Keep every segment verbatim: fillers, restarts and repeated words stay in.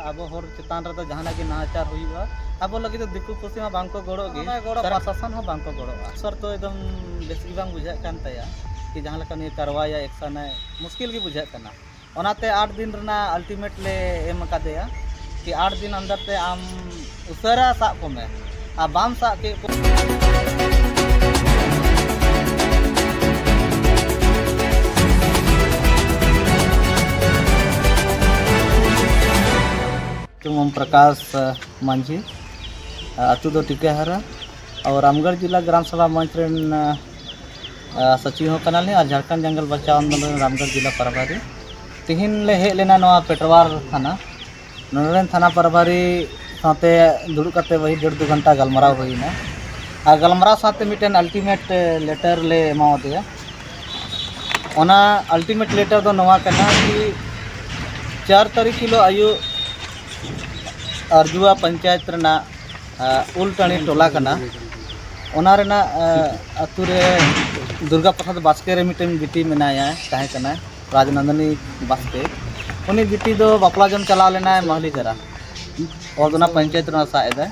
ᱟᱵᱚ ᱦᱚᱲ ᱪᱮᱛᱟᱱ ᱨᱮᱫᱚ ᱡᱟᱦᱟᱱᱟᱜ ᱜᱮ ᱱᱟᱦᱟᱪᱟᱨ ᱦᱩᱭᱩᱜᱼᱟ, ᱟᱵᱚ ᱞᱟᱹᱜᱤᱫ ᱫᱚ ᱫᱤᱠᱩ ᱯᱩᱥᱤ ᱢᱟ ᱵᱟᱝ ᱠᱚ ᱜᱚᱲᱚᱜ ᱜᱮ, ᱵᱟᱭ ᱜᱚᱲᱚ, ᱥᱟᱨ ᱯᱨᱚᱥᱟᱥᱚᱱ ᱦᱚᱸ ᱵᱟᱝ ᱠᱚ ᱜᱚᱲᱚᱜᱼᱟ᱾ ᱥᱚᱨ ᱛᱚ ᱮᱠᱫᱚᱢ ᱵᱮᱥ ᱜᱮ ᱵᱟᱝ ᱵᱩᱡᱷᱟᱹᱜ ᱠᱟᱱ ᱛᱟᱭᱟ ᱠᱤ ᱡᱟᱦᱟᱸ ᱞᱮᱠᱟ ᱱᱩᱭ ᱠᱟᱨᱣᱟᱭᱟ, ᱮᱠᱥᱟᱱᱟᱭ, ᱢᱩᱥᱠᱤᱞ ᱜᱮ ᱵᱩᱡᱷᱟᱹᱜ ᱠᱟᱱᱟ᱾ ᱚᱱᱟᱛᱮ ᱟᱴ ᱫᱤᱱ ᱨᱮᱱᱟᱜ ᱟᱞᱴᱤᱢᱮᱴ ᱞᱮ ᱮᱢ ᱟᱠᱟᱫᱮᱭᱟ ᱠᱤ ᱟᱴ ᱫᱤᱱ ᱟᱱᱫᱟᱨ ᱛᱮ ᱟᱢ ᱩᱥᱟᱹᱨᱟ ᱥᱟᱵ ᱠᱚᱢᱮ, ᱟᱨ ᱵᱟᱢ ᱥᱟᱵ ᱠᱮᱫ ᱠᱚ᱾ ᱧᱩᱛᱩᱢ ᱳᱢ ᱯᱨᱚᱠᱟᱥ, ᱟ, ᱢᱟᱹᱡᱷᱤ, ᱟ, ᱟᱹᱛᱩ ᱫᱚ ᱴᱤᱠᱟᱹᱦᱟᱨᱟ, ᱟᱨ ᱨᱟᱢᱜᱚᱲ ᱡᱤᱞᱟ ᱜᱨᱟᱢ ᱥᱚᱵᱷᱟ ᱢᱚᱧᱪ ᱨᱮᱱ, ᱟ, ᱟ, ᱥᱚᱪᱤᱵᱽ ᱦᱚᱸ ᱠᱟᱱᱟᱞᱤᱧ ᱟᱨ ᱡᱷᱟᱲᱠᱷᱚᱸᱰ ᱡᱟᱝᱜᱚᱞ ᱵᱟᱧᱪᱟᱣ ᱟᱱᱫᱳᱞᱚᱱ ᱨᱮᱱ ᱨᱟᱢᱜᱚᱲ ᱡᱤᱞᱟ ᱯᱨᱟᱵᱷᱟᱨᱤ᱾ ᱛᱮᱦᱮᱧ ᱞᱮ ᱦᱮᱡ ᱞᱮᱱᱟ ᱱᱚᱣᱟ ᱯᱮᱴᱣᱟᱨ ᱛᱷᱟᱱᱟ, ᱱᱚᱰᱮ ᱨᱮᱱ ᱛᱷᱟᱱᱟ ᱯᱨᱟᱵᱷᱟᱨᱤ ᱥᱟᱶᱛᱮ ᱫᱩᱲᱩᱵ ᱠᱟᱛᱮ ᱣᱟᱦᱤ ᱰᱮᱲ ᱫᱩ ᱜᱷᱚᱱᱴᱟ ᱜᱟᱞᱢᱟᱨᱟᱣ ᱦᱩᱭᱱᱟ᱾ ᱟᱨ ᱜᱟᱞᱢᱟᱨᱟᱣ ᱥᱟᱶᱛᱮ ᱢᱤᱫᱴᱮᱱ ᱟᱞᱴᱤᱢᱮᱴ ᱞᱮᱴᱟᱨ ᱞᱮ ᱮᱢᱟᱣᱟᱫᱮᱭᱟ᱾ ᱚᱱᱟ ᱟᱞᱴᱤᱢᱮᱴ ᱞᱮᱴᱟᱨ ᱫᱚ ᱱᱚᱣᱟ ᱠᱟᱱᱟ ᱠᱤ ᱪᱟᱨ ᱛᱟᱹᱨᱤᱠᱷ ᱦᱤᱞᱳᱜ ᱟᱹᱭᱩᱵ ᱟᱨᱡᱩᱣᱟ ᱯᱚᱧᱪᱟᱭᱮᱛ ᱨᱮᱱᱟᱜ, ᱟ, ᱩᱞᱴᱟᱹᱲᱤ ᱴᱚᱞᱟ ᱠᱟᱱᱟ᱾ ᱚᱱᱟ ᱨᱮᱱᱟᱜ, ᱟ, ᱟᱹᱛᱩ ᱨᱮ ᱫᱩᱨᱜᱟ ᱯᱨᱚᱥᱟᱫᱽ ᱵᱟᱥᱠᱮ ᱨᱮ ᱢᱤᱫᱴᱮᱱ ᱵᱤᱴᱤ ᱢᱮᱱᱟᱭᱟ, ᱛᱟᱦᱮᱸ ᱠᱟᱱᱟᱭ, ᱨᱟᱡᱽᱱᱚᱱᱫᱤᱱᱤ ᱵᱟᱥᱠᱮ᱾ ᱩᱱᱤ ᱵᱤᱴᱤ ᱫᱚ ᱵᱟᱯᱞᱟ ᱡᱚᱢ ᱪᱟᱞᱟᱣ ᱞᱮᱱᱟᱭ ᱢᱟᱦᱞᱤ ᱡᱷᱟᱨᱟ, ᱚᱱᱟ ᱯᱚᱧᱪᱟᱭᱮᱛ ᱨᱮᱱᱟᱜ ᱥᱟᱵ ᱮᱫᱟᱭ᱾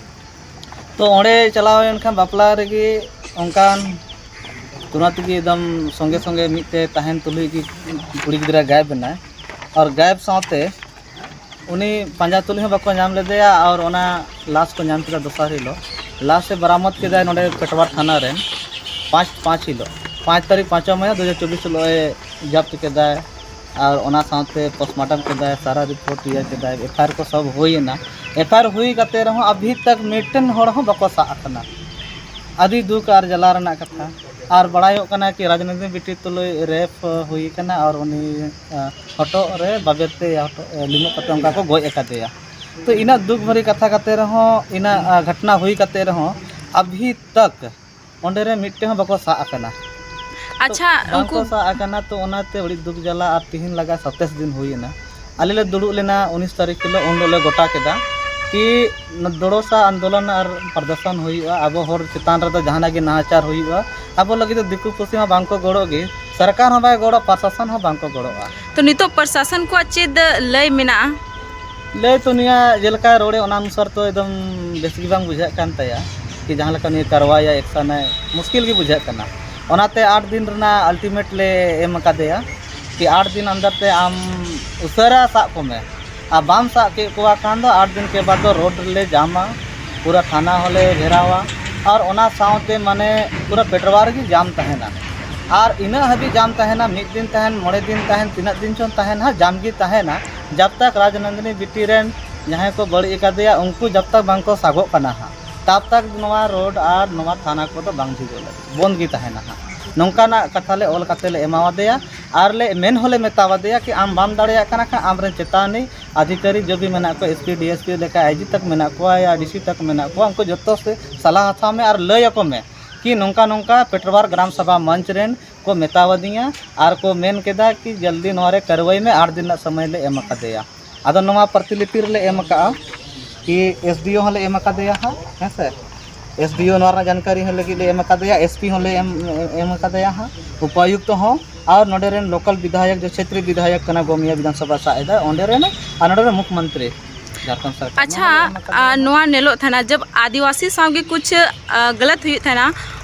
ᱛᱚ ᱚᱸᱰᱮ ᱪᱟᱞᱟᱣ ᱮᱱᱠᱷᱟᱱ ᱵᱟᱯᱞᱟ ᱨᱮᱜᱮ ᱚᱱᱠᱟᱱ ᱛᱩᱨᱟᱹᱛ ᱜᱮ ᱮᱠᱫᱚᱢ ᱥᱚᱸᱜᱮ ᱥᱚᱸᱜᱮ ᱢᱤᱫ ᱛᱮ ᱛᱟᱦᱮᱱ ᱛᱩᱞᱩᱡ ᱜᱮ ᱠᱩᱲᱤ ᱜᱤᱫᱽᱨᱟᱹ ᱜᱟᱭᱮᱵ ᱮᱱᱟᱭ᱾ ᱟᱨ ᱜᱟᱭᱮᱵ ᱥᱟᱶᱛᱮ ᱩᱱᱤ ᱯᱟᱸᱡᱟ ᱛᱩᱞᱩᱡ ᱦᱚᱸ ᱵᱟᱠᱚ ᱧᱟᱢ ᱞᱮᱫᱮᱭᱟ᱾ ᱟᱨ ᱚᱱᱟ ᱞᱟᱥ ᱠᱚ ᱧᱟᱢ ᱠᱮᱫᱟ ᱫᱚᱥᱟᱨ ᱦᱤᱞᱳᱜ᱾ ᱞᱟᱥ ᱮ ᱵᱟᱨᱟᱢᱚᱫ ᱠᱮᱫᱟᱭ ᱱᱚᱰᱮ ᱯᱮᱴᱣᱟᱨ ᱛᱷᱟᱱᱟ ᱨᱮ ᱯᱟᱸᱪ, ᱯᱟᱸᱪ ᱦᱤᱞᱳᱜ, ᱯᱟᱸᱪ ᱛᱟᱹᱨᱤᱠᱷ ᱯᱟᱸᱪᱚᱣ ᱢᱟᱹᱦᱱᱟᱹ ᱫᱩ ᱦᱟᱡᱟᱨ ᱪᱚᱵᱵᱤᱥ ᱦᱤᱞᱳᱜ ᱮ ᱡᱚᱵᱛ ᱠᱮᱫᱟᱭ᱾ ᱟᱨ ᱚᱱᱟ ᱥᱟᱶᱛᱮ ᱯᱳᱥᱴᱢᱟᱨᱴᱟᱢ ᱠᱮᱫᱟᱭ, ᱥᱟᱨᱟ ᱨᱤᱯᱳᱨᱴ ᱤᱭᱟᱹ ᱠᱮᱫᱟᱭ, ᱮᱯᱷ ᱟᱭ ᱟᱨ ᱠᱚ ᱥᱚᱵ ᱦᱩᱭᱮᱱᱟ᱾ ᱮᱯᱷ ᱟᱭ ᱟᱨ ᱦᱩᱭ ᱠᱟᱛᱮ ᱨᱮᱦᱚᱸ ᱟᱵᱷᱤ ᱛᱟᱠ ᱢᱤᱫᱴᱮᱱ ᱦᱚᱲ ᱦᱚᱸ ᱵᱟᱠᱚ ᱥᱟᱵ ᱟᱠᱟᱱᱟ᱾ ᱟᱹᱰᱤ ᱫᱩᱠ ᱟᱨ ᱡᱟᱞᱟ ᱨᱮᱱᱟᱜ ᱠᱟᱛᱷᱟ᱾ ᱟᱨ ᱵᱟᱲᱟᱭᱚᱜ ᱠᱟᱱᱟ ᱠᱤ ᱨᱟᱡᱽᱱᱤᱛᱤ ᱵᱤᱴᱤ ᱛᱩᱞᱩᱡ ᱨᱮᱯ ᱦᱩᱭ ᱟᱠᱟᱱᱟ ᱟᱨ ᱩᱱᱤ, ᱟ, ᱦᱚᱴᱚᱜ ᱨᱮ ᱵᱟᱵᱮᱨ ᱛᱮ ᱦᱚᱴᱚᱜ, ᱮ, ᱞᱤᱢᱟᱹᱜ ᱠᱟᱛᱮ ᱚᱱᱠᱟ ᱠᱚ ᱜᱚᱡ ᱟᱠᱟᱫᱮᱭᱟ᱾ ᱛᱚ ᱤᱱᱟᱹᱜ ᱫᱩᱠ ᱵᱷᱟᱹᱨᱤ ᱠᱟᱛᱷᱟ ᱠᱟᱛᱮ ᱨᱮᱦᱚᱸ, ᱤᱱᱟᱹᱜ, ᱟ, ᱜᱷᱚᱴᱱᱟ ᱦᱩᱭ ᱠᱟᱛᱮ ᱨᱮᱦᱚᱸ ᱟᱵᱷᱤ ᱛᱟᱠ ᱚᱸᱰᱮ ᱨᱮ ᱢᱤᱫᱴᱮᱱ ᱦᱚᱸ ᱵᱟᱠᱚ ᱥᱟᱵ ᱟᱠᱟᱱᱟ᱾ ᱟᱪᱪᱷᱟ, ᱵᱟᱝ ᱠᱚ ᱩᱱᱠᱩ ᱥᱟᱵ ᱟᱠᱟᱱᱟ, ᱛᱚ ᱚᱱᱟᱛᱮ ᱟᱹᱰᱤ ᱫᱩᱠ ᱡᱟᱞᱟ᱾ ᱟᱨ ᱛᱤᱦᱤᱧ ᱞᱟᱜᱟ ᱥᱟᱛᱟᱥ ᱫᱤᱱ ᱦᱩᱭᱮᱱᱟ᱾ ᱟᱞᱮ ᱞᱮ ᱫᱩᱲᱩᱵ ᱞᱮᱱᱟ ᱩᱱᱤᱥ ᱛᱟᱹᱨᱤᱠᱷ ᱦᱤᱞᱳᱜ, ᱩᱱ ᱦᱤᱞᱳᱜ ᱞᱮ ᱜᱚᱴᱟ ᱠᱮᱫᱟ ᱠᱤ ᱫᱚᱲᱚᱥᱟ ᱟᱱᱫᱳᱞᱚᱱ ᱟᱨ ᱯᱨᱚᱫᱚᱨᱥᱚᱱ ᱦᱩᱭᱩᱜᱼᱟ, ᱟᱵᱚ ᱦᱚᱲ ᱪᱮᱛᱟᱱ ᱨᱮᱫᱚ ᱡᱟᱦᱟᱱᱟᱜ ᱜᱮ ᱱᱟᱦᱟᱪᱟᱨ ᱦᱩᱭᱩᱜᱼᱟ᱾ ᱟᱵᱚ ᱞᱟᱹᱜᱤᱫ ᱫᱚ ᱫᱤᱠᱩ ᱯᱩᱥᱤ ᱦᱚᱸ ᱵᱟᱝ ᱠᱚ ᱜᱚᱲᱚᱜ ᱜᱮ, ᱥᱚᱨᱠᱟᱨ ᱦᱚᱸ ᱵᱟᱭ ᱜᱚᱲᱚ, ᱯᱨᱚᱥᱟᱥᱚᱱ ᱦᱚᱸ ᱵᱟᱝ ᱠᱚ ᱜᱚᱲᱚᱜᱼᱟ᱾ ᱛᱚ ᱱᱤᱛᱚᱜ ᱯᱨᱚᱥᱟᱥᱚᱱ ᱠᱚᱣᱟᱜ ᱪᱮᱫ ᱞᱟᱹᱭ ᱢᱮᱱᱟᱜᱼᱟ? ᱞᱟᱹᱭ ᱛᱚ ᱱᱩᱭᱟᱜ ᱡᱮᱞᱮᱠᱟ ᱨᱚᱲᱮ ᱚᱱᱟ ᱚᱱᱩᱥᱟᱨ ᱛᱚ ᱮᱠᱫᱚᱢ ᱵᱮᱥ ᱜᱮ ᱵᱟᱝ ᱵᱩᱡᱷᱟᱹᱜ ᱠᱟᱱ ᱛᱟᱭᱟ, ᱠᱤ ᱡᱟᱦᱟᱸ ᱞᱮᱠᱟ ᱱᱩᱭ ᱠᱟᱨᱣᱟᱭᱟ, ᱮᱠᱥᱟᱱᱟᱭ, ᱢᱩᱥᱠᱤᱞ ᱜᱮ ᱵᱩᱡᱷᱟᱹᱜ ᱠᱟᱱᱟ᱾ ᱚᱱᱟᱛᱮ ᱟᱴ ᱫᱤᱱ ᱨᱮᱱᱟᱜ ᱟᱞᱴᱤᱢᱮᱴ ᱞᱮ ᱮᱢ ᱟᱠᱟᱫᱮᱭᱟ, ᱠᱤ ᱟᱴ ᱫᱤᱱ ᱟᱱᱫᱟᱨ ᱛᱮ ᱟᱢ ᱩᱥᱟᱹᱨᱟ ᱥᱟᱵ ᱠᱚᱢᱮ, ᱟᱨ ᱵᱟᱢ ᱥᱟᱵ ᱠᱮᱫ ᱠᱚᱣᱟ ᱠᱷᱟᱱ ᱫᱚ ᱟᱴ ᱫᱤᱱ ᱠᱮ ᱵᱟᱫ ᱫᱚ ᱨᱳᱰ ᱨᱮᱞᱮ ᱡᱟᱢᱟ, ᱯᱩᱨᱟᱹ ᱛᱷᱟᱱᱟ ᱦᱚᱸᱞᱮ ᱜᱷᱮᱨᱟᱣᱟ, ᱟᱨ ᱚᱱᱟ ᱥᱟᱶᱛᱮ ᱢᱟᱱᱮ ᱯᱩᱨᱟᱹ ᱯᱮᱴᱨᱣᱟᱨ ᱜᱮ ᱡᱟᱢ ᱛᱟᱦᱮᱱᱟ᱾ ᱟᱨ ᱤᱱᱟᱹᱜ ᱦᱟᱹᱵᱤᱡ ᱡᱟᱢ ᱛᱟᱦᱮᱱᱟ, ᱢᱤᱫ ᱫᱤᱱ ᱛᱟᱦᱮᱱ, ᱢᱚᱬᱮ ᱫᱤᱱ ᱛᱟᱦᱮᱱ, ᱛᱤᱱᱟᱹᱜ ᱫᱤᱱ ᱪᱚᱝ ᱛᱟᱦᱮᱱ ᱦᱟᱸᱜ, ᱡᱟᱢ ᱜᱮ ᱛᱟᱦᱮᱱᱟ᱾ ᱡᱟᱵ ᱛᱟᱠ ᱨᱟᱡᱽᱱᱚᱱᱫᱤᱱᱤ ᱵᱤᱴᱤ ᱨᱮᱱ ᱡᱟᱦᱟᱸᱭ ᱠᱚ ᱵᱟᱹᱲᱤᱡ ᱟᱠᱟᱫᱮᱭᱟ, ᱩᱱᱠᱩ ᱡᱟᱵ ᱛᱟᱠ ᱵᱟᱝ ᱠᱚ ᱥᱟᱜᱚᱜ ᱠᱟᱱᱟ ᱦᱟᱸᱜ, ᱛᱟᱵ ᱛᱟᱠ ᱱᱚᱣᱟ ᱨᱳᱰ ᱟᱨ ᱱᱚᱣᱟ ᱛᱷᱟᱱᱟ ᱠᱚᱫᱚ ᱵᱟᱝ ᱡᱷᱤᱡᱚᱜ ᱞᱟᱹᱜᱤᱫ, ᱵᱚᱱᱫ ᱜᱮ ᱛᱟᱦᱮᱱᱟ ᱦᱟᱸᱜ᱾ ᱱᱚᱝᱠᱟᱱᱟᱜ ᱠᱟᱛᱷᱟ ᱞᱮ ᱚᱞ ᱠᱟᱛᱮ ᱞᱮ ᱮᱢᱟᱣᱟᱫᱮᱭᱟ, ᱟᱨ ᱞᱮ ᱢᱮᱱ ᱦᱚᱸᱞᱮ ᱢᱮᱛᱟᱣᱟᱫᱮᱭᱟ ᱠᱤ ᱟᱢ ᱵᱟᱢ ᱫᱟᱲᱮᱭᱟᱜ ᱠᱟᱱᱟ ᱠᱷᱟᱱ ᱟᱢᱨᱮᱱ ᱪᱮᱛᱟᱱᱤ ᱟᱫᱷᱤᱠᱟᱨᱤ ᱡᱚ ᱵᱷᱤ ᱢᱮᱱᱟᱜ ᱠᱚᱣᱟ, S P, D S P ᱞᱮᱠᱟ ᱟᱭ ᱡᱤ ᱛᱟᱠ ᱢᱮᱱᱟᱜ ᱠᱚᱣᱟ, ᱭᱟ ᱰᱤ ᱥᱤ ᱛᱟᱠ ᱢᱮᱱᱟᱜ ᱠᱚᱣᱟ, ᱩᱱᱠᱩ ᱡᱚᱛᱚ ᱥᱮ ᱥᱟᱞᱟ ᱦᱟᱛᱟᱣ ᱢᱮ ᱟᱨ ᱞᱟᱹᱭ ᱟᱠᱚ ᱢᱮ ᱠᱤ ᱱᱚᱝᱠᱟ ᱱᱚᱝᱠᱟ ᱯᱮᱴᱨᱣᱟᱨ ᱜᱨᱟᱢ ᱥᱟᱵᱷᱟ ᱢᱚᱧᱪ ᱨᱮᱱ ᱠᱚ ᱢᱮᱛᱟᱣᱟᱫᱤᱧᱟ ᱟᱨ ᱠᱚ ᱢᱮᱱ ᱠᱮᱫᱟ ᱠᱤ ᱡᱚᱞᱫᱤ ᱱᱚᱣᱟ ᱨᱮ ᱠᱟᱨᱣᱟᱭ ᱢᱮ, ᱟᱴ ᱫᱤᱱ ᱨᱮᱱᱟᱜ ᱥᱚᱢᱚᱭ ᱞᱮ ᱮᱢ ᱟᱠᱟᱫᱮᱭᱟ᱾ ᱟᱫᱚ ᱱᱚᱣᱟ ᱯᱨᱚᱛᱤᱞᱤᱯᱤ ᱨᱮᱞᱮ ᱮᱢ ᱟᱠᱟᱫᱼᱟ ᱠᱤ ᱮᱥ ᱰᱤ ᱳ ᱦᱚᱸᱞᱮ ᱮᱢ ᱟᱠᱟᱫᱮᱭᱟ ᱦᱟᱸᱜ, ᱦᱮᱸ ᱥᱮ, ᱮᱥ ᱰᱤ ᱳ ᱱᱚᱣᱟ ᱨᱮᱱᱟᱜ ᱡᱟᱱᱠᱟᱨᱤ ᱦᱚᱸ ᱞᱟᱹᱜᱤᱫ ᱞᱮ ᱮᱢ ᱟᱠᱟᱫᱮᱭᱟ, ᱮᱥ ᱯᱤ ᱦᱚᱸᱞᱮ ᱮᱢ, ᱮᱢ ᱟᱠᱟᱫᱮᱭᱟ ᱦᱟᱸᱜ, ᱩᱯᱟᱭᱩᱠᱛᱚ ᱦᱚᱸ, ᱟᱨ ᱱᱚᱰᱮ ᱨᱮᱱ ᱞᱳᱠᱟᱞ ᱵᱤᱫᱷᱟᱭᱚᱠ, ᱡᱮ ᱪᱷᱮᱛᱨᱤ ᱵᱤᱫᱷᱟᱭᱚᱠ ᱠᱟᱱᱟ, ᱜᱚᱢᱤᱭᱟ ᱵᱤᱫᱷᱟᱱ ᱥᱚᱵᱷᱟ ᱥᱟᱵ ᱮᱫᱟ, ᱚᱸᱰᱮ ᱨᱮᱱ, ᱟᱨ ᱱᱚᱰᱮ ᱨᱮᱱ ᱢᱩᱠᱷᱭᱚᱢᱚᱱᱛᱨᱤ ᱡᱷᱟᱲᱠᱷᱚᱸᱰ ᱥᱚᱨᱠᱟᱨ᱾ ᱟᱪᱪᱷᱟ, ᱱᱚᱣᱟ ᱞᱮ ᱮᱢ ᱟᱠᱟᱫᱮᱭᱟ᱾ ᱟᱨ ᱱᱚᱣᱟ ᱧᱮᱞᱚᱜ ᱛᱟᱦᱮᱱᱟ, ᱡᱟᱵ ᱟᱹᱫᱤᱵᱟᱹᱥᱤ ᱥᱟᱶ ᱜᱮ ᱠᱩᱪ, ᱟ, ᱜᱟᱞᱟᱛ ᱦᱩᱭᱩᱜ ᱛᱟᱦᱮᱱᱟ,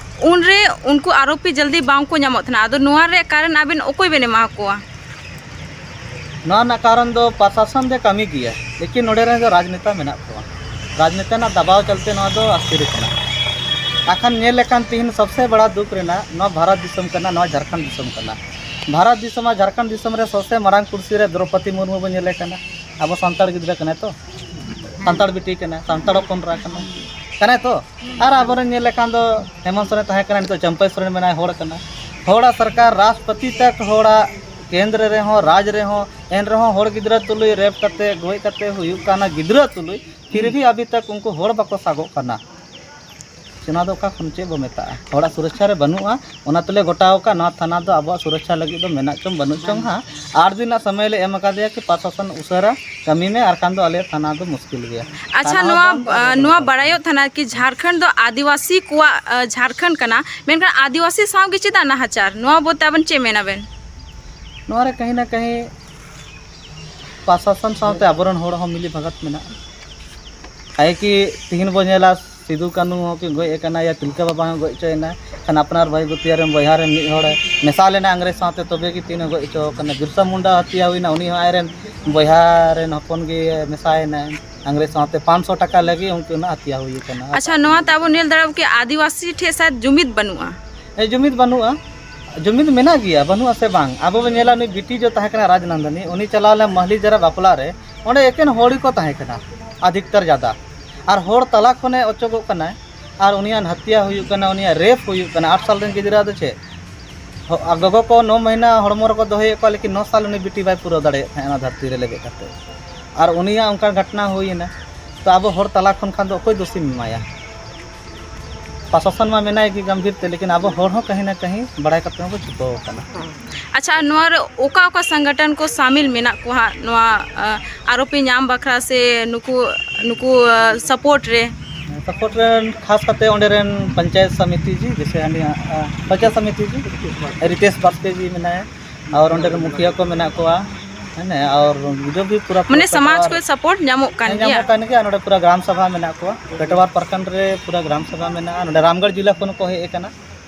ᱩᱱᱨᱮ ᱩᱱᱠᱩ ᱟᱨᱳᱯᱤ ᱡᱚᱞᱫᱤ ᱵᱟᱝ ᱠᱚ ᱧᱟᱢᱚᱜ ᱛᱟᱦᱮᱱᱟ᱾ ᱟᱫᱚ ᱱᱚᱣᱟ ᱨᱮᱭᱟᱜ ᱠᱟᱨᱚᱱ ᱟᱵᱮᱱ ᱚᱠᱚᱭ ᱵᱮᱱ ᱮᱢᱟ ᱠᱚᱣᱟ? ᱱᱚᱣᱟ ᱨᱮᱱᱟᱜ ᱠᱟᱨᱚᱱ ᱫᱚ ᱯᱨᱚᱥᱟᱥᱚᱱ ᱫᱚ ᱠᱟᱹᱢᱤ ᱜᱮᱭᱟ, ᱞᱮᱠᱤᱱ ᱱᱚᱰᱮ ᱨᱮᱱ ᱫᱚ ᱨᱟᱡᱽᱱᱮᱛᱟ ᱢᱮᱱᱟᱜ ᱠᱚᱣᱟ᱾ ᱨᱟᱡᱽᱱᱮᱛᱟ ᱨᱮᱱᱟᱜ ᱫᱟᱵᱟᱣ ᱪᱟᱞᱛᱮ ᱱᱚᱣᱟ ᱫᱚ ᱟᱥᱛᱤᱨ ᱠᱟᱱᱟ᱾ ᱟᱠᱷᱟᱱ ᱧᱮᱞ ᱞᱮᱠᱷᱟᱱ ᱛᱤᱦᱤᱧ ᱥᱚᱵᱥᱮ ᱵᱟᱲᱟ ᱫᱩᱠ ᱨᱮᱱᱟᱜ ᱱᱚᱣᱟ ᱵᱷᱟᱨᱚᱛ ᱫᱤᱥᱚᱢ ᱠᱟᱱᱟ, ᱱᱚᱣᱟ ᱡᱷᱟᱲᱠᱷᱚᱸᱰ ᱫᱤᱥᱚᱢ ᱠᱟᱱᱟ᱾ ᱵᱷᱟᱨᱚᱛ ᱫᱤᱥᱚᱢ ᱟᱨ ᱡᱷᱟᱲᱠᱷᱚᱸᱰ ᱫᱤᱥᱚᱢ ᱨᱮ ᱥᱚᱵᱥᱮ ᱢᱟᱨᱟᱝ ᱠᱩᱨᱥᱤ ᱨᱮ ᱫᱨᱚᱯᱚᱫᱤ ᱢᱩᱨᱢᱩ ᱵᱚᱱ ᱧᱮᱞᱮ ᱠᱟᱱᱟ᱾ ᱟᱵᱚ ᱥᱟᱱᱛᱟᱲ ᱜᱤᱫᱽᱨᱟᱹ ᱠᱟᱱᱟᱭ ᱛᱚ, ᱥᱟᱱᱛᱟᱲ ᱵᱤᱴᱤ ᱠᱟᱱᱟᱭ, ᱥᱟᱱᱛᱟᱲ ᱦᱚᱯᱚᱱ ᱮᱨᱟ ᱠᱟᱱᱟᱭ, ᱠᱟᱱᱟᱭ ᱛᱚ᱾ ᱟᱨ ᱟᱵᱚᱨᱮᱱ ᱧᱮᱞ ᱞᱮᱠᱷᱟᱱ ᱫᱚ ᱦᱮᱢᱚᱱᱛ ᱥᱚᱨᱮᱱ ᱛᱟᱦᱮᱸ ᱠᱟᱱᱟ, ᱱᱤᱛᱚᱜ ᱪᱟᱢᱯᱟᱹᱭ ᱥᱚᱨᱮᱱ ᱢᱮᱱᱟᱭ, ᱦᱚᱲ ᱠᱟᱱᱟ᱾ ᱦᱚᱲᱟᱜ ᱥᱚᱨᱠᱟᱨ, ᱨᱟᱥᱴᱨᱚᱯᱚᱛᱤ ᱛᱟᱠ ᱦᱚᱲᱟᱜ, ᱠᱮᱱᱫᱨᱚ ᱨᱮᱦᱚᱸ, ᱨᱟᱡᱽ ᱨᱮᱦᱚᱸ, ᱮᱱ ᱨᱮᱦᱚᱸ ᱦᱚᱲ ᱜᱤᱫᱽᱨᱟᱹ ᱛᱩᱞᱩᱡ ᱨᱮᱯ ᱠᱟᱛᱮ, ᱜᱚᱡ ᱠᱟᱛᱮ ᱦᱩᱭᱩᱜ ᱠᱟᱱᱟ ᱜᱤᱫᱽᱨᱟᱹ ᱛᱩᱞᱩᱡ, ᱯᱷᱤᱨ ᱵᱷᱤ ᱟᱵᱷᱤ ᱛᱟᱠ ᱩᱱᱠᱩ ᱦᱚᱲ ᱵᱟᱠᱚ ᱥᱟᱜᱚᱜ ᱠᱟᱱᱟ᱾ ᱥᱮ ᱱᱚᱣᱟ ᱫᱚ ᱚᱠᱟ ᱠᱷᱚᱱ ᱪᱮᱫ ᱵᱚ ᱢᱮᱛᱟᱜᱼᱟ? ᱦᱚᱲᱟᱜ ᱥᱩᱨᱚᱠᱪᱷᱟ ᱨᱮ ᱵᱟᱹᱱᱩᱜᱼᱟ, ᱚᱱᱟ ᱛᱮᱞᱮ ᱜᱚᱴᱟᱣ ᱟᱠᱟᱫ ᱱᱚᱣᱟ ᱛᱷᱟᱱᱟ ᱫᱚ ᱟᱵᱚᱣᱟᱜ ᱥᱩᱨᱚᱠᱪᱷᱟ ᱞᱟᱹᱜᱤᱫ ᱫᱚ ᱢᱮᱱᱟᱜ ᱪᱚᱝ ᱵᱟᱹᱱᱩᱜ ᱪᱚᱝ ᱦᱟᱸᱜ᱾ ᱟᱴ ᱫᱤᱱ ᱨᱮᱱᱟᱜ ᱥᱚᱢᱚᱭ ᱞᱮ ᱮᱢ ᱟᱠᱟᱫᱮᱭᱟ ᱠᱤ ᱯᱨᱚᱥᱟᱥᱚᱱ ᱩᱥᱟᱹᱨᱟ ᱠᱟᱹᱢᱤ ᱢᱮ, ᱟᱨᱠᱷᱟᱱ ᱫᱚ ᱟᱞᱮᱭᱟᱜ ᱛᱷᱟᱱᱟ ᱫᱚ ᱢᱩᱥᱠᱤᱞ ᱜᱮᱭᱟ᱾ ᱟᱪᱪᱷᱟ, ᱛᱷᱟᱱᱟ ᱦᱚᱸ ᱱᱚᱣᱟ, ᱵᱚᱱᱫ ᱟᱨ ᱟᱸ, ᱟᱵᱚ ᱱᱚᱣᱟ ᱵᱚᱱᱫ᱾ ᱵᱟᱲᱟᱭᱚᱜ ᱛᱟᱦᱮᱱᱟ ᱠᱤ ᱡᱷᱟᱲᱠᱷᱚᱸᱰ ᱫᱚ ᱟᱹᱫᱤᱵᱟᱹᱥᱤ ᱠᱚᱣᱟᱜ, ᱟᱸ, ᱡᱷᱟᱲᱠᱷᱚᱸᱰ ᱠᱟᱱᱟ, ᱢᱮᱱᱠᱷᱟᱱ ᱟᱹᱫᱤᱵᱟᱹᱥᱤ ᱥᱟᱶ ᱜᱮ ᱪᱮᱫᱟᱜ ᱱᱟᱦᱟᱪᱟᱨ? ᱱᱚᱣᱟ ᱵᱚᱞᱛᱮ ᱟᱵᱮᱱ ᱪᱮᱫ ᱢᱮᱱᱟᱵᱮᱱ? ᱱᱚᱣᱟ ᱨᱮ ᱠᱟᱹᱦᱤ ᱱᱟ ᱠᱟᱹᱦᱤ ᱯᱨᱚᱥᱟᱥᱚᱱ ᱥᱟᱶᱛᱮ ᱟᱵᱚᱨᱮᱱ ᱦᱚᱲ ᱦᱚᱸ ᱢᱤᱞᱤ ᱵᱷᱟᱜᱟᱛ ᱢᱮᱱᱟᱜᱼᱟ᱾ ᱠᱟᱭᱮ ᱠᱤ ᱛᱤᱦᱤᱧ ᱵᱚ ᱧᱮᱞᱟ, ᱥᱤᱫᱩ ᱠᱟᱹᱱᱦᱩ ᱦᱚᱸ ᱠᱤᱱ ᱜᱚᱡ ᱟᱠᱟᱱᱟ, ᱭᱟ ᱛᱤᱞᱠᱟᱹ ᱵᱟᱵᱟ ᱦᱚᱸ ᱜᱚᱡ ᱦᱚᱪᱚᱭᱮᱱᱟ, ᱠᱷᱟᱱ ᱟᱯᱱᱟᱨ ᱵᱷᱟᱹᱭ ᱵᱷᱟᱹᱛᱤᱭᱟ ᱨᱮᱱ ᱵᱚᱭᱦᱟ ᱨᱮᱱ ᱢᱤᱫ ᱦᱚᱲᱮ ᱢᱮᱥᱟ ᱞᱮᱱᱟ ᱤᱝᱨᱮᱡᱽ ᱥᱟᱶᱛᱮ, ᱛᱚᱵᱮ ᱜᱮ ᱛᱤᱦᱤᱧ ᱦᱚᱸ ᱜᱚᱡ ᱦᱚᱪᱚ ᱟᱠᱟᱱᱟ᱾ ᱵᱤᱨᱥᱟ ᱢᱩᱱᱰᱟ ᱦᱟᱹᱛᱭᱟ ᱦᱩᱭᱱᱟ, ᱩᱱᱤ ᱦᱚᱸ ᱟᱡᱨᱮᱱ ᱵᱚᱭᱦᱟ ᱨᱮᱱ ᱦᱚᱯᱚᱱ ᱜᱮ ᱢᱮᱥᱟᱭᱮᱱᱟ ᱤᱝᱨᱮᱡᱽ ᱥᱟᱶᱛᱮ᱾ ᱯᱟᱸᱪᱥᱚ ᱴᱟᱠᱟ ᱞᱟᱹᱜᱤᱫ ᱩᱱᱠᱤᱱᱟᱜ ᱦᱟᱹᱛᱭᱟ ᱦᱩᱭ ᱟᱠᱟᱱᱟ᱾ ᱟᱪᱪᱷᱟ, ᱱᱚᱣᱟ ᱛᱮ ᱟᱵᱚ ᱧᱮᱞ ᱫᱟᱲᱮᱭᱟᱜᱼᱟ ᱠᱤ ᱟᱹᱫᱤᱵᱟᱹᱥᱤ ᱴᱷᱮᱱ ᱥᱟᱭᱮᱫ ᱡᱩᱢᱤᱫ ᱵᱟᱹᱱᱩᱜᱼᱟ? ᱦᱮᱸ, ᱡᱩᱢᱤᱫ ᱵᱟᱹᱱᱩᱜᱼᱟ᱾ ᱡᱩᱢᱤᱫ ᱢᱮᱱᱟᱜ ᱜᱮᱭᱟ, ᱵᱟᱹᱱᱩᱜᱼᱟ ᱥᱮ ᱵᱟᱝ? ᱟᱵᱚ ᱵᱚᱱ ᱧᱮᱞᱟ, ᱩᱱᱤ ᱵᱤᱴᱤ ᱡᱚ ᱛᱟᱦᱮᱸ ᱠᱟᱱᱟ ᱨᱟᱡᱽᱱᱟᱱᱫᱟᱱᱤ, ᱩᱱᱤ ᱪᱟᱞᱟᱣ ᱞᱮᱱ ᱢᱟᱹᱦᱞᱤ ᱡᱟᱨᱟ ᱵᱟᱯᱞᱟ ᱨᱮ, ᱚᱸᱰᱮ ᱮᱠᱮᱱ ᱦᱚᱲ ᱜᱮᱠᱚ ᱛᱟᱦᱮᱸ ᱠᱟᱱᱟ, ᱟᱫᱷᱤᱠᱛᱟᱨ ᱡᱟᱫᱟ᱾ ᱟᱨ ᱦᱚᱲ ᱛᱟᱞᱟ ᱠᱷᱚᱱᱮ ᱚᱪᱚᱜᱚᱜ ᱠᱟᱱᱟᱭ, ᱟᱨ ᱩᱱᱤᱭᱟᱜ ᱦᱟᱛᱭᱟ ᱦᱩᱭᱩᱜ ᱠᱟᱱᱟ, ᱩᱱᱤᱭᱟᱜ ᱨᱮᱯ ᱦᱩᱭᱩᱜ ᱠᱟᱱᱟ᱾ ᱟᱴ ᱥᱟᱞ ᱨᱮᱱ ᱜᱤᱫᱽᱨᱟᱹ ᱫᱚ ᱪᱮᱫ? ᱦᱚ-, ᱟᱨ ᱜᱚᱜᱚ ᱠᱚ ᱱᱚ ᱢᱟᱹᱦᱱᱟᱹ ᱦᱚᱲᱢᱚ ᱨᱮᱠᱚ ᱫᱚᱦᱚᱭᱮᱫ ᱠᱚᱣᱟ, ᱞᱮᱠᱤᱱ ᱱᱚ ᱥᱟᱞ ᱩᱱᱤ ᱵᱤᱴᱤ ᱵᱟᱭ ᱯᱩᱨᱟᱹᱣ ᱫᱟᱲᱮᱭᱟᱜ ᱛᱟᱦᱮᱸᱫ ᱚᱱᱟ ᱫᱷᱟᱹᱨᱛᱤ ᱨᱮ ᱞᱮᱵᱮᱫ ᱠᱟᱛᱮ᱾ ᱟᱨ ᱩᱱᱤᱭᱟᱜ ᱚᱱᱠᱟᱱ ᱜᱷᱚᱴᱱᱟ ᱦᱩᱭᱮᱱᱟ, ᱛᱚ ᱟᱵᱚ ᱦᱚᱲ ᱛᱟᱞᱟ ᱠᱷᱚᱱ ᱠᱷᱟᱱ ᱫᱚ ᱚᱠᱚᱭ ᱫᱳᱥᱤᱢ ᱮᱢᱟᱭᱟ? ᱯᱨᱚᱥᱟᱥᱚᱱ ᱢᱟ ᱢᱮᱱᱟᱭ ᱜᱮ ᱜᱟᱢᱵᱷᱤᱨ ᱛᱮ, ᱞᱮᱠᱤᱱ ᱟᱵᱚ ᱦᱚᱲ ᱦᱚᱸ ᱠᱟᱹᱦᱤ ᱱᱟ ᱠᱟᱹᱦᱤ ᱵᱟᱲᱟᱭ ᱠᱟᱛᱮ ᱦᱚᱸ ᱵᱚ ᱪᱷᱩᱯᱟᱹᱣ ᱟᱠᱟᱱᱟ᱾ ᱟᱪᱪᱷᱟ, ᱱᱚᱣᱟ ᱨᱮ ᱚᱠᱟ ᱚᱠᱟ ᱥᱚᱝᱜᱚᱴᱷᱚᱱ ᱠᱚ ᱥᱟᱢᱤᱞ ᱢᱮᱱᱟᱜ ᱠᱚᱣᱟ ᱦᱟᱸᱜ ᱱᱚᱣᱟ, ᱟ, ᱟᱨᱳᱯᱤ ᱧᱟᱢ ᱵᱟᱠᱷᱨᱟ ᱥᱮ ᱱᱩᱠᱩ, ᱱᱩᱠᱩ, ᱟ, ᱥᱟᱯᱳᱨᱴ ᱨᱮ? ᱥᱟᱯᱳᱨᱴ ᱨᱮᱱ ᱠᱷᱟᱥ ᱠᱟᱛᱮ ᱚᱸᱰᱮ ᱨᱮᱱ ᱯᱚᱧᱪᱟᱭᱮᱛ ᱥᱚᱢᱤᱛᱤ ᱡᱤ, ᱡᱮᱥᱮ ᱦᱟᱱᱤ, ᱟ, ᱯᱚᱧᱪᱟᱭᱮᱛ ᱥᱚᱢᱤᱛᱤ ᱡᱤ, ᱨᱤᱛᱮᱥ ᱵᱟᱥᱠᱮ ᱡᱤ ᱢᱮᱱᱟᱭᱟ, ᱟᱨ ᱚᱸᱰᱮ ᱨᱮᱱ ᱢᱩᱠᱷᱤᱭᱟᱹ ᱠᱚ ᱢᱮᱱᱟᱜ ᱠᱚᱣᱟ, ᱦᱮᱸ, ᱟᱨ ᱡᱚ ᱵᱷᱤ ᱯᱩᱨᱟ ᱢᱟᱱᱮ ᱯᱩᱨᱟ ᱥᱚᱢᱟᱡᱽ ᱯᱮᱴᱣᱟᱨ ᱠᱷᱚᱱ ᱥᱟᱯᱳᱨᱴ ᱧᱟᱢᱚᱜ ᱠᱟᱱ ᱦᱮᱸ, ᱜᱮᱭᱟ? ᱧᱟᱢᱚᱜ ᱠᱟᱱ ᱜᱮᱭᱟ᱾ ᱱᱚᱰᱮ ᱯᱩᱨᱟ ᱜᱨᱟᱢ ᱥᱟᱵᱷᱟ ᱢᱮᱱᱟᱜ ᱠᱚᱣᱟ, ᱯᱮᱴᱣᱟᱨ ᱯᱨᱚᱠᱷᱚᱸᱰ ᱨᱮ ᱯᱩᱨᱟ ᱜᱨᱟᱢ ᱥᱟᱵᱷᱟ ᱢᱮᱱᱟᱜᱼᱟ᱾ ᱱᱚᱰᱮ ᱨᱟᱢᱜᱚᱲ ᱡᱤᱞᱟ ᱠᱷᱚᱱ ᱠᱚ ᱦᱮᱡ ᱟᱠᱟᱱᱟ᱾